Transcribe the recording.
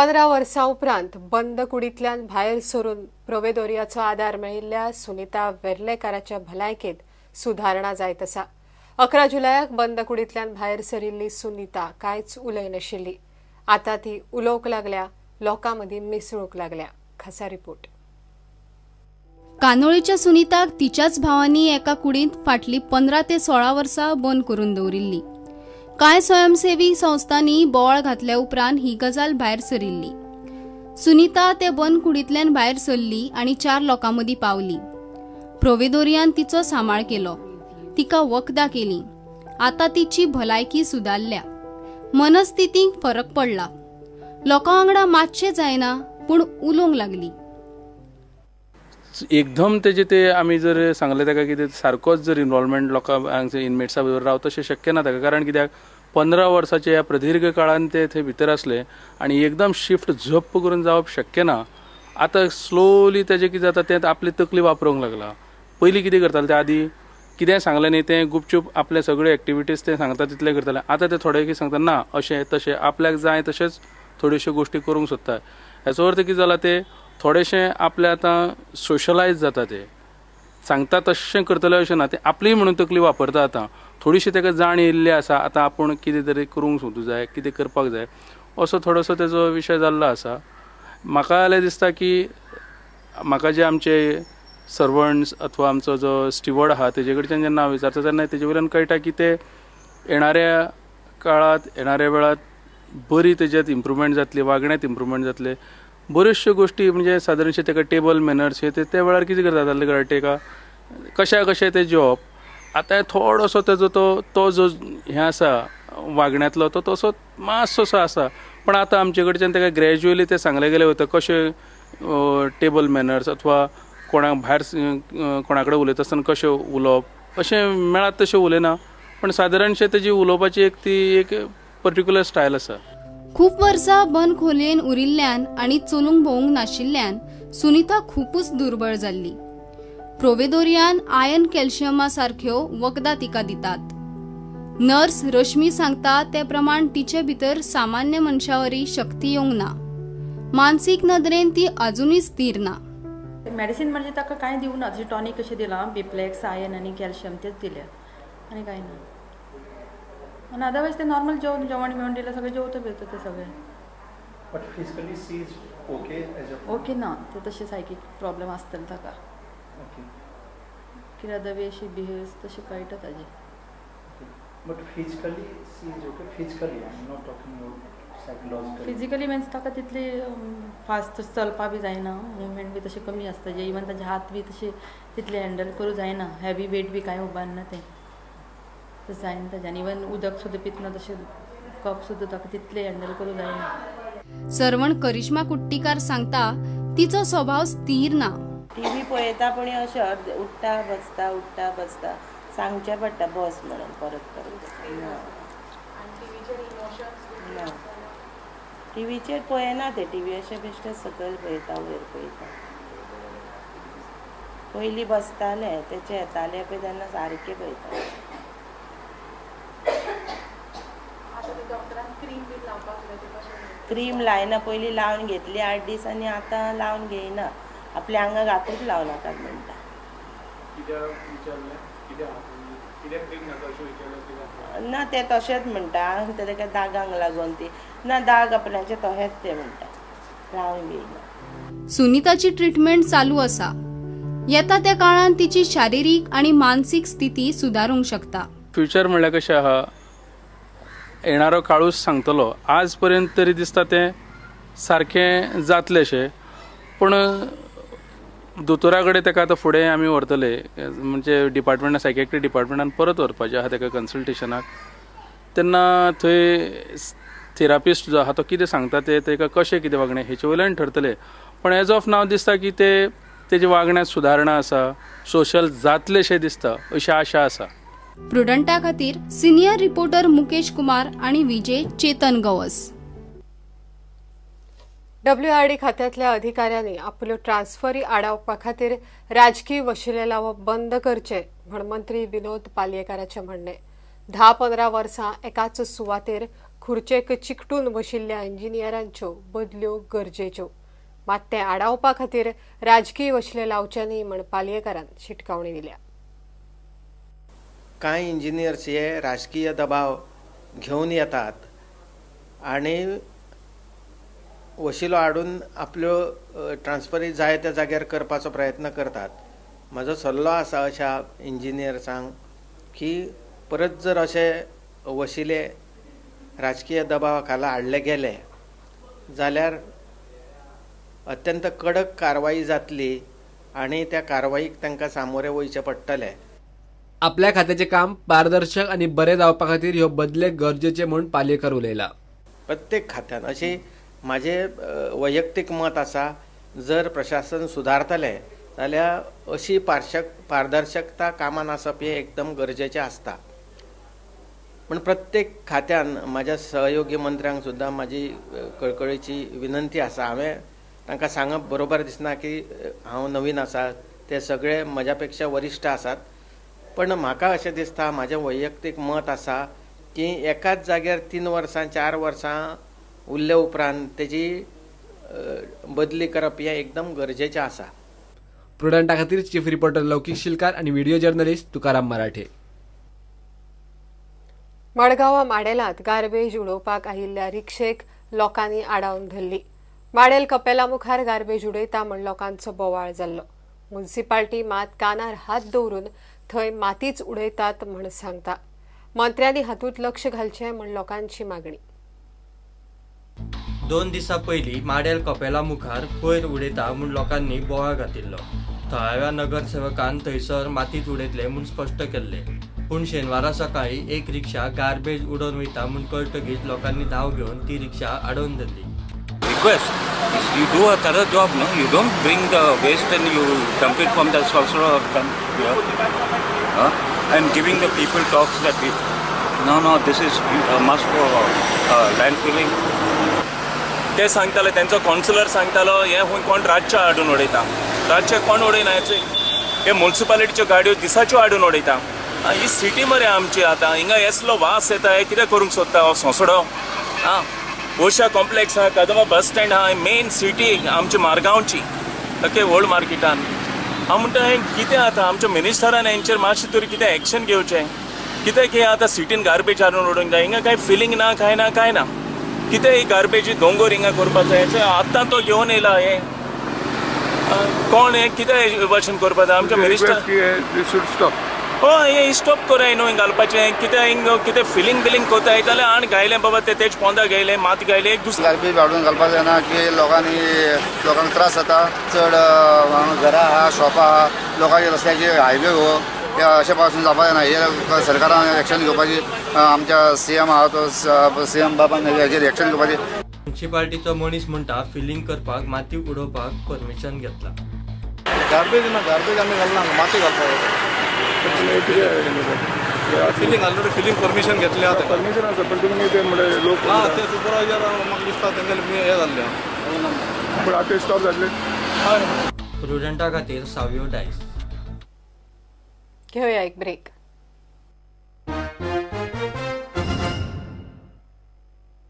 15 वर्सां उपरांत बंद कुडींतल्यान भायर सरून प्रोवेदोरियाचो आदार मेळिल्ल्या सुनीता वेर्लेकाराच्या भलायकेंत सुदारणा जायत आसा। 11 जुलयाक बंद कुडींतल्यान भायर सरिल्ली सुनीता कांयच उलयनाशिल्ली। आतां ती उलोवंक लागल्या, लोकां मदीं मिसळूंक लागल्या। खासा रिपोर्ट। कानोळीच्या सुनीताक तिच्याच भावांनी एका कुडींत फाटली 15 ते 16 वर्सां बंद करून दवरिल्ली। कांय स्वयंसेवी संस्थांनी बोवाळ घातल्या उपरांत ही गजाल भायर सरिल्ली। सुनीता ते बंद कुडींतल्यान भायर सरली आनी 4 लोकां मदीं पावली। प्रोवेदोरियान तिचो सांबाळ केलो, तिका वखदां केली। आतां तिची भलायकी सुदारल्या, मनस्थितीक फरक पडला। लोकां वांगडा मातशें जायना पूण उलोवंक लागली। एकदम तेजे ते आमी जर सांगले ताका की सारकोच जर इनवॉल्वमेंट लोकां इनमेट्सा बरोबर रावता तशें शक्य ना ताका, कारण कित्याक 15 वर्साचे ह्या प्रदीर्घ काळान ते थंय भितर आसले आनी एकदम शिफ्ट झप्प करून जावप शक्य ना। आतां स्लोली तेजें कितें जाता तें आपली तकली वापरूंक लागला। पयलीं कितें करताले ते आदी कितें सांगलें न्ही तें गुपचूप आपले सगळे एक्टिविटीज ते सांगता तितले करताले। आतां ते थोडे कितें सांगता ना अशें तशें आपल्याक जाय तशेंच थोड्योश्यो गोश्टी करूंक सोदता। हेचो अर्थ कितें जाला ते थोडेशें आपले आतां सोशलायज जाता, ते सांगता तशें करतले अशें ना, ते आपली म्हणून तकली वापरता। आतां थोडीशी ताका जाण येयल्ली आसा, आतां आपूण कितें तरी करूंक सोदूं जाय, कितें करपाक जाय, असो थोडोसो तेजो विशय जाल्लो आसा। म्हाका जाल्यार दिसता की म्हाका जे आमचे सर्वंट्स अथवा आमचो जो स्टिवर्ड आहा तेजे कडच्यान जेन्ना हांव विचारता तेन्ना तेजे वयल्यान कळटा की ते येणाऱ्या काळांत येणाऱ्या वेळांत बरी तेज्यात इम्प्रुवमेंट जातली, वागण्यांत इम्प्रुवमेंट जातलें। बऱ्योचश्यो गोश्टी म्हणजे सादारणशे ताका टेबल मॅनर्स हे ते वेळार कितें करता जालें कळटा कशा कशें तें जेवप। आतां थोडोसो तेजो तो जो हें आसा वागण्यांतलो तो तसो मातसोसो आसा, पण आतां आमचे कडच्यान ताका ग्रॅज्युअली तें सांगलें गेलें वता कशें टेबल मॅनर्स अथवा कोणाक भायर कोणा कडेन उलयता आसतना कशें उलोवप, अशें मेळत तशें उलयना, पण सादारणशें तेजी उलोवपाची एक ती एक पर्टिक्युलर स्टायल आसा। खूब वर्सां बंद खोलयेन उरिल्ल्यान आनी चलूंक भोवंक नाशिल्ल्यान सुनीता खूबच दुर्बळ जाल्ली। प्रोवेदोरियान आयर्न कॅल्शियमा सारख्यो वखदां तिका दितात। नर्स रश्मी सांगता ते प्रमाण तिचे भितर सामान्य मनशावरी शक्ती येवंक ना। मानसीक नदरेन ती अजुनूय स्थीर ना। मेडिसीन म्हणजे ताका कांय दिवना, जशें टॉनीक कशें दिलां, बिप्लेक्स आयर्न आनी कॅल्शियम तेच दिल्या आनी कांय ना। आनी अदरवायज ते नॉर्मल जेवण जेवण बिवण दिलें सगळें जेवता बिवता ते सगळें। But physically she is okay as a okay ना, ते तशें सायकीक प्रॉब्लम आसतले ताका। ओके कित्याक the way she behaves तशें कळटा ताजें। But physically she is okay, physically I am not talking about psychologically. Physically means ताका तितली फास्ट चलपा बी जायना, मुवमेंट बी तशें कमी आसता, जे इवन ताजे हात बी तशे तितले हँडल करूं जायना, हेवी वेट बी कांय उबारना तें जायना ताज्यान। इवन उदक सुद्दां पितना तशें कप सुद्दां ताका तितले हँडल करूं जायना। सर्वण करिश्मा कुट्टीकार सांगता तिचो स्वभाव स्थीर ना। टीव्ही पळयता पण अशें अर्दे उठ्ठा बसता उठ्ठा बसता, सांगचें पडटा बस म्हणून परत परत। ना टीव्हीचेर पळयना ते, टीव्ही अशें बेश्टें सकयल पळयता वयर पळयता। पयलीं बसतालें तेचें येतालें पळय तेन्ना सारकें पळयतालें। क्रीम लायना, पयलीं लावन घेतली 8 दीस आनी आतां लावन घेयना, आपल्या आंगाक हातूच लावं नाकात म्हणटा। ना ते तशेंच म्हणटा, ताका दागांक लागून ती ना दाग आपल्याचे तशेंच ते म्हणटा, लावन घेयना। सुनीताची ट्रिटमेंट चालू आसा। येता त्या काळान तिची शारिरीक आनी मानसीक स्थिती सुदारूंक शकता। फ्युचर म्हणल्यार कशें आहा येणारो काळूच सांगतलो। आज पर्यंत तरी दिसता तें सारकें जातलें अशें, पूण दोतोरा कडेन ताका आतां फुडें आमी व्हरतले, म्हणजे डिपार्टमेंटान सायकेट्री डिपार्टमेंटान परत व्हरपाचें आहा ताका कन्सल्टेशनाक। तेन्ना थंय थेरापिस्ट जो आहा तो कितें सांगता तें ताका कशें कितें वागणें हेचे वयल्यान ठरतलें। पण एज ऑफ नाव दिसता की ते तेजे वागण्यांत सुदारणा आसा, सोशल जातलें शें दिसता, अशी आशा आसा। प्रुडंटा खातीर सिनियर रिपोर्टर मुकेश कुमार आणि विजय चेतन गवस। डब्ल्यूआरडी खात्यांतल्या अधिकाऱ्यांनी आपल्यो ट्रान्सफरी आडावपा खातीर राजकीय वशिले लावप बंद करचे म्हण मंत्री विनोद पालयेकाराचें म्हणणें। 10-15 वर्सां एकाच सुवातेर खुर्चेक चिकटून बशिल्ल्या इंजिनियरांच्यो बदल्यो गरजेच्यो, मात ते आडावपा खातीर राजकीय वशिले लावचे न्ही म्हण पालयेकारान शिटकावणी दिल्या। कांय इंजिनियर्स हे राजकीय दबाव घेवन येतात आनी वशिलो हाडून आपल्यो ट्रान्सफरी जाय त्या जाग्यार करपाचो प्रयत्न करतात। म्हजो सल्लो आसा अशा इंजिनियर्सांक की परत जर अशे वशिले राजकीय दबावा खाला हाडले गेले जाल्यार अत्यंत कडक कारवाई जातली आनी त्या कारवाईक तांकां सामोरे वयचें पडटलें। आपल्या खात्याचें काम पारदर्शक आनी बरें जावपा खातीर ह्यो बदले गरजेचे म्हूण पालयेकर उलयला। प्रत्येक खात्यान अशी म्हाजें वैयक्तीक मत आसा, जर प्रशासन सुदारतलें जाल्यार अशी पारदर्शकता कामान आसप हें एकदम गरजेचें आसता। पूण प्रत्येक खात्यान म्हाज्या सहयोगी मंत्र्यांक सुद्दां म्हाजी कळकळीची विनंती आसा। हांवें तांकां सांगप बरोबर दिसना की हांव नवीन आसा, ते सगळे म्हज्या पेक्षा वरिश्ठ आसात, पण म्हाका अशें दिसता, म्हाजें वैयक्तीक मत आसा की एकाच जाग्यार 3 वर्सां 4 वर्सां उरले उपरांत तेजी बदली करप हें एकदम गरजेचें आसा। प्रुडंटा खातीर चीफ रिपोर्टर लौकीक शिलकार आनी व्हिडिओ जर्नलिस्ट तुकाराम मराठे। मडगांवां माडेलांत गार्बेज उडोवपाक आयिल्ल्या रिक्षेक लोकांनी आडावन धरली। माडेल कपेला मुखार गार्बेज उडयता म्हण लोकांचो बोवाळ जाल्लो। म्युनिसिपाल्टी मात कानार हात दवरून थंय मातीच उडयतात म्हण सांगता। मंत्र्यांनी हातूंत लक्ष घालचें म्हण लोकांची मागणी। 2 दिसां पयलीं माडेल कपेला मुखार कोयर उडयता म्हूण लोकांनी बोवाळ घातिल्लो। थळाव्या नगरसेवकान थंयसर मातीच उडयतले म्हूण स्पश्ट केल्लें, पूण शेनवारा सकाळीं एक रिक्षा गार्बेज उडोवन वयता म्हूण कळटकीच लोकांनी धांव घेवन ती रिक्षा आडोवन धरली। Request is you do a thorough job, no? You don't bring the waste and you dump it from the sorcerer or dump here, huh? And giving the people talks that we, no, this is a must for landfilling. ते सांगताले, तेंचो councillor सांगतालो हें खूंय कोण रातचें हाडून उडयता, रातचें कोण उडयना, हे म्युनिसिपालिटीच्यो गाडयो दिसाच्यो हाडून उडयता। ही सिटी मरे आमची, आतां हिंगा येसलो वास येता, हे कितें करूंक सोदता हो सोंसडो? आं, ओशा कॉम्प्लेक्स आहा, कदंबा बस स्टँड आहा, मेन सिटी आमची मारगांवची, ओके, ओल्ड मार्केटान। हांव म्हणटा हें कितें आतां आमच्या मिनिस्टरान हेंचेर मातशें तरी कितें एक्शन घेवचें, कित्याक हें आतां सिटीन गार्बेज हाडून उडोवंक जाय, हिंगा कांय फिलींग ना, कांय ना, कांय ना, कितें ही गार्बेज दोंगोर हिंगा करपाचो, हें आतां तो घेवन येयला, हें कोण हें कितें भाशेन करपाचें आमच्या मिनिस्टर? हय, हें स्टॉप कराय न्हू घालपाचें, कितें हिंग कितें फिलींग बिलींग कोताय जाल्यार आनी गायलें बाबा ते तेज पोंदा गायलें, माती गायलें, एक दुसरें गार्बेज हाडून घालपाक जायना की लोकांनी लोकांक त्रास जाता चड। घरां आहा, शॉपां आहा, लोकांच्या रस्त्याचे हायवे हो अशें पासून जावपाक जायना। हे सरकारान एक्शन घेवपाची, आमच्या सीएम आहा तो सीएम बाबान हेजेर एक्शन घेवपाची। म्युनिसिपालिटीचो मनीस म्हणटा फिलींग करपाक माती उडोवपाक परमिशन घेतला। गार्बेज ना, गार्बेज आमी घालना, माती घालपाक फिलिंग ऑलरेडी फिलिंग परमिशन घेतलें आतां, परमिशन आसा, पण तुमी ते म्हणल्यार लोक ना ते सुपरवायजर म्हाका दिसता तेंगेले हें जाल्लें, पूण आतां स्टॉप जातलें। प्रुडंटा खातीर सावियो डायस। घेवया एक ब्रेक।